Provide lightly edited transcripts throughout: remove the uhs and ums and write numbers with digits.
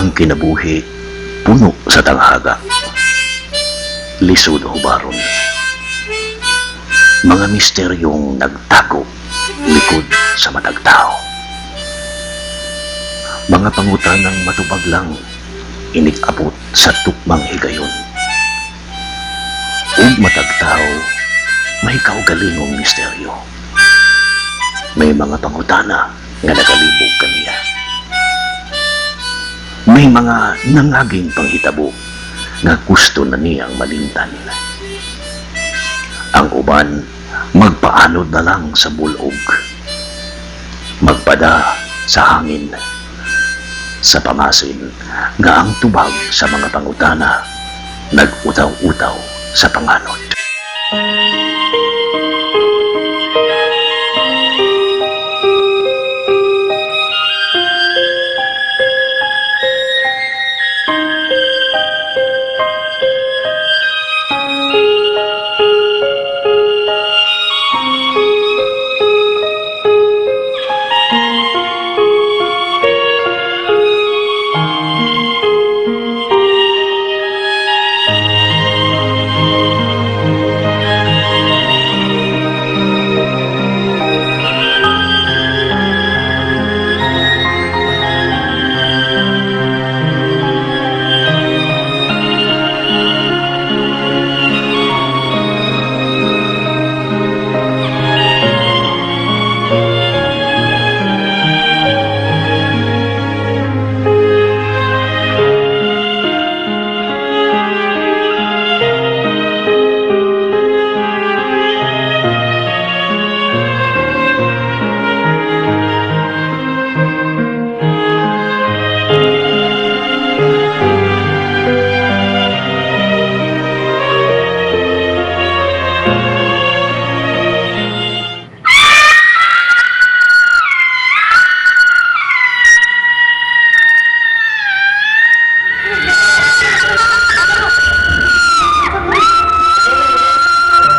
Ang kinabuhi puno sa tanghaga. Lisod hubaron. Mga misteryong nagtago likod sa matag tao. Mga pangutanang matubag lang inig-abot sa tukmang higayon. Ug matag tao may kaugalingong misteryo. May mga pangutana nga nagalibog kaniya. May mga nangaging panghitabo nga gusto na niyang malimtan. Ang uban, magpaanod na lang sa bulog. Magpada sa hangin. Sa pamasin nga ang tubag sa mga pangutana nag-utaw-utaw sa panganod.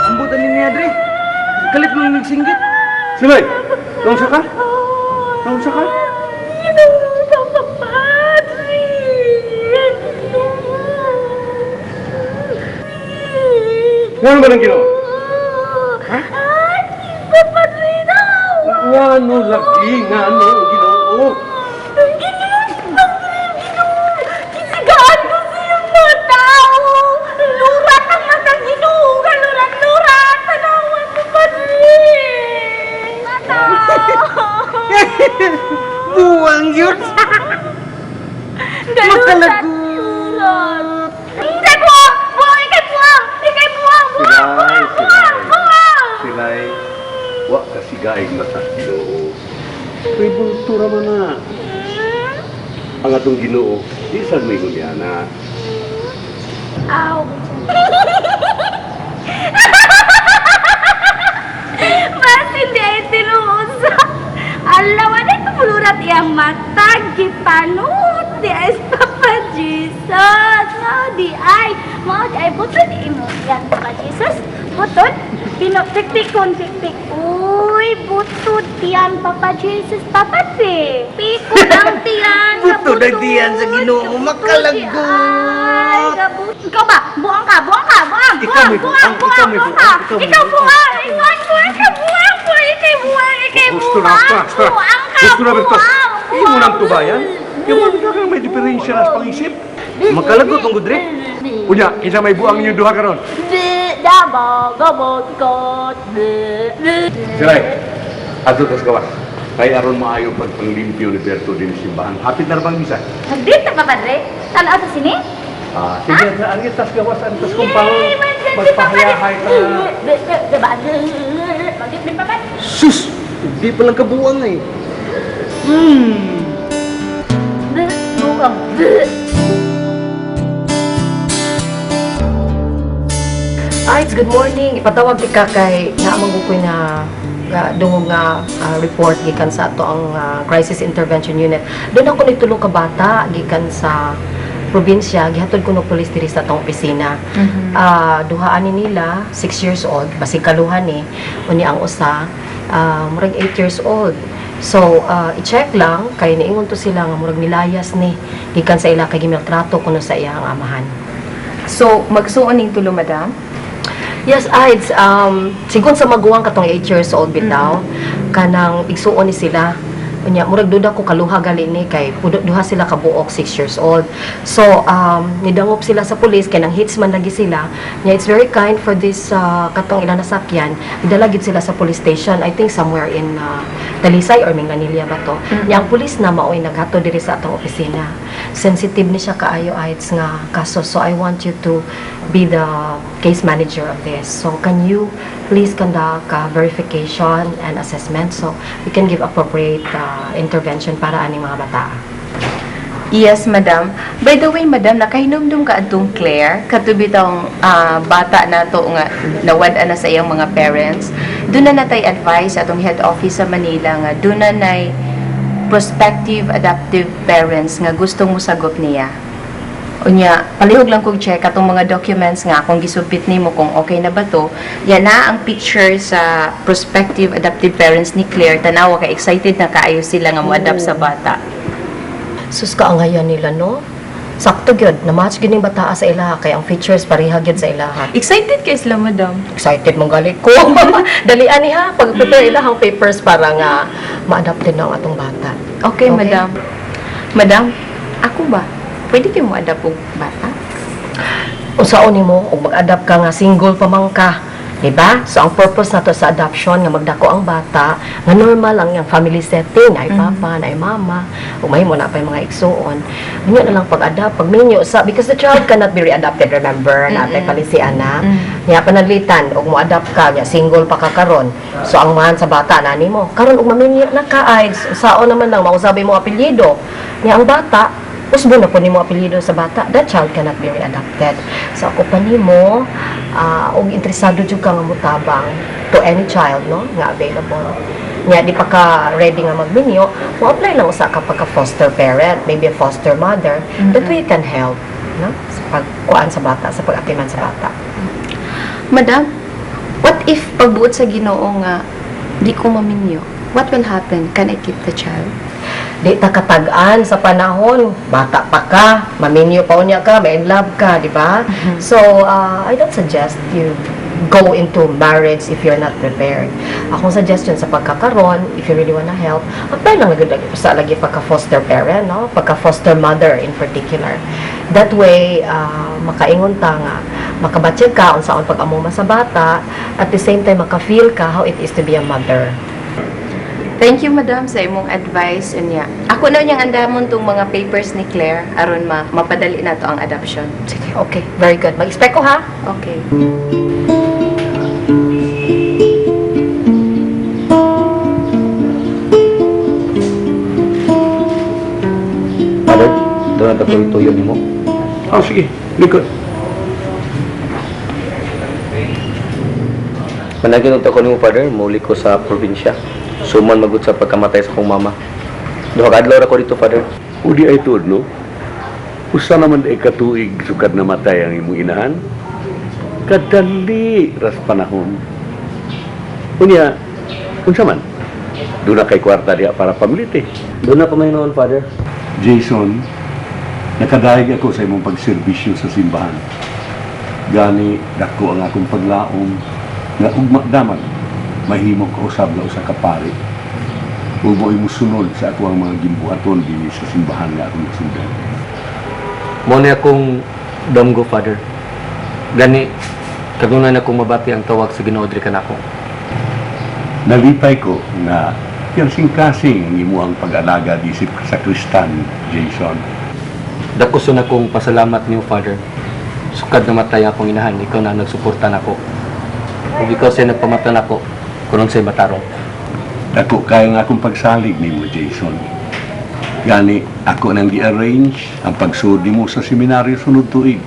Ambutan ni niya, Dre. Kalit mo yung nagsinggit. Silay, naunsa ka? Naunsa ka? Ngano ba ng Ginoo? Ha? Ngano lagi, ngano ang Ginoo? Kisigaan ko sa iyong mga tao! Lurat ang mata Ginoo! Lurat-lurat! Tanawan mo, Padre! Mata! Buwang yun. Makalagot! Ikay buwang! Buwang! Ikay buwang! Ikay buwang! Buwang! Buwang! Buwang! Buwang! Silay, wa kasi gaig mata Ginoo. Rebulto ra man na. Ang atong Ginoo, di sad may na. Aw! Mas hindi ay tinuod sa Alawa na ito pulurat iyang mata, gipanut di ay sa Papa Jesus. Mao di ay, mao di ay butod imo yan Papa Jesus. Butod, pinopikpikon pikpik. Uy, butod tiyan Papa Jesus, Papa P. Pikon ang tiyan sa Butod ang tiyan sa Ginoo, Butod di makalagot. ay, gabut. Ikaw ba? Buang ka, buang ka, buang, Ikaw buang, may buang, buang, buang, ikaw may buang ka. buang, ikaw may Ikaw buang. buang, ikaw buang, ikaw buang, buang, ikaw buang, ikaw Gusto na, buang, basta, basta. buang ka, Gusto na, Berto. buang, Imo nang buang. tubayan. Yung mga kang may diferensya na sa pangisip. Makalagot ang gudre. Unya, kinsa may buang inyong duha karon? Silay, adto tas gawas. Kay aron maayo pagpanglimpyo ni Berto din sa simbahan. Hapit na ra bang misa? Nagdito ka, padre? Tanaw sa sini? Ah, sige, ang tas gawas ang tas kumpang magpahayahay ka. Sus! Hindi palang kabuang eh. Buang. Ay, it's good morning. Ipatawag ti ka kay naamang ko na nga dungog nga report gikan sa ato ang Crisis Intervention Unit. Doon ako nagtulo ka bata gikan sa probinsya, gihatod ko no pulis diri sa atong opisina. Duhaan ni nila, 6 years old, basig kaluhan ni, unya ang usa, murag 8 years old. So, i-check lang kay niingon to sila nga murag nilayas ni gikan sa ila kay gimaltrato kuno sa iyang amahan. So, magsuon ning tulo, madam? Yes, Aids, sigon sa maguwang katong 8 years old bitaw, kanang igsuon ni sila. Unya, murag duda ko kaluha gali ni kay duha sila kabuok 6 years old. So, nidangop sila sa pulis kay nang hits man lagi sila. Nya it's very kind for this katong ilang nasakyan. Gidala gyud sila sa police station. I think somewhere in Talisay or Minglanilla ba to. Nya ang pulis na maoy naghatod diri sa atong opisina. Sensitive ni siya kaayo, Aids, nga kaso. So I want you to be the case manager of this. So can you please conduct verification and assessment so we can give appropriate intervention para aning mga bata? Yes, madam. By the way, madam, nakahinumdum ka adtong Claire, kato bitawng bata na to nga nawad na sa iyang mga parents. Doon na natay advice atong head office sa Manila nga doon na nay prospective adoptive parents nga gustong musagop niya. Unya, palihog lang kog check atong mga documents nga akong gisubmit nimo kung okay na ba to. Yan na ang picture sa prospective adoptive parents ni Claire. Tanawa kay excited na kaayo sila nga mo-adopt sa bata. Sus ka ang ngayon nila, no? Sakto gyud, na-match gyud ning bataa sa ilaha kay ang features pareha gyud sa ilaha. Excited kay sila, madam. Excited mong gali ko. Dalian ni ha, pag-prepare ilahang papers para nga ma-adopt din ang atong bata. Okay, Okay. madam. Madam, ako ba? Pwede kayo mo-adapt og bata? Usaon nimo og mag-adapt ka nga single pa man ka, di ba? So ang purpose nato sa adoption nga magdako ang bata nga normal ang iyang family setting, ay papa, ay mama, ug mahimo na pa yung mga igsuon. Minyo na lang pag-adapt, pag minyo sa because the child cannot be readopted, remember, mm natay palisian na. Nya pananglitan og mo-adapt ka nya single pa ka karon. So ang man sa bata na nimo, karon og maminyo na ka ay saon naman lang mausabi mo apelyido. Nya ang bata usbo na po nimo apelyido sa bata, that child cannot be readopted. So ako pa nimo, og interesado jud ka nga motabang to any child, no, nga available. Nya di pa ka ready nga magminyo, mo-apply lang usa ka pagka foster parent, maybe a foster mother, that way you can help, no, sa pagkuan sa bata, sa pag-atiman sa bata. Madam, what if pagbuot sa Ginoo nga di ko maminyo? What will happen? Can I keep the child? Di ta katag-an sa panahon, bata pa ka, maminyo pa unya ka, may in love ka, di ba? So, I don't suggest you go into marriage if you're not prepared. Akong suggestion sa pagkakaron, if you really wanna help, apply lang lagi sa lagi pagka foster parent, no? Pagka foster mother in particular. That way, makaingon ta nga, makabatyag ka unsaon pag-amuma sa bata, at the same time maka-feel ka how it is to be a mother. Thank you, madam, sa imong advice. Unya. Ako na niyang andamon tong mga papers ni Claire aron mapadali na to ang adoption. Sige, okay. Very good. Mag-expect ko ha. Okay. Father, doon na ko ituyo nimo. Oh, sige. Likod. Managin ko nimo, Father, muli ko sa probinsya. Suman magud sa pagkamatay sa akong mama. Duha ka adlaw ra ko dito, Father. Udi ay tuod, no? Usa naman ay katuig sukad namatay ang imong inahan. Kadali ras panahon. Unya, unsa man? Doon na kay kwarta diha para pamilit eh. Doon na pa may noon, Father. Jason, nakadayeg ako sa imong pagserbisyo sa simbahan. Gani, dako ang akong paglaom nga ugma damag mahimo ka usab nga usa ka pari. Ug mo'y musunod sa ako ang mga gimbuhaton dinhi sa simbahan nga akong nasudan. Mo ni akong damgo, Father. Gani, kanunay na akong mabati ang tawag sa Ginoo diri kanako. Nalipay ko nga kasing-kasing ang imuhang pag-alaga isip sa kristan, Jason. Dako sa akong pasalamat niyo, Father. Sukad namatay akong inahan, ikaw na ang nagsuporta nako. Ug ikaw say nagpamata nako, kunon say matarong. Dako kayo nga akong pagsalig nimo, Jason. Gani, ako nang gi-arrange ang pagsuod nimo sa seminaryo sunod tuig.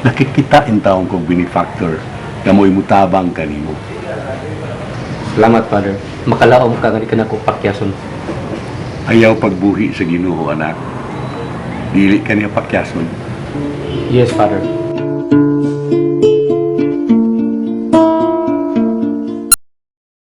Nakikita in taong kong benefactor nga mo'y mutabang kanimo. Salamat, Father. Makalaom ka nga di ka nako pakyason. Ayaw pagbuhi sa Ginoo, anak. Dili ka niya pakyason. Yes, Father.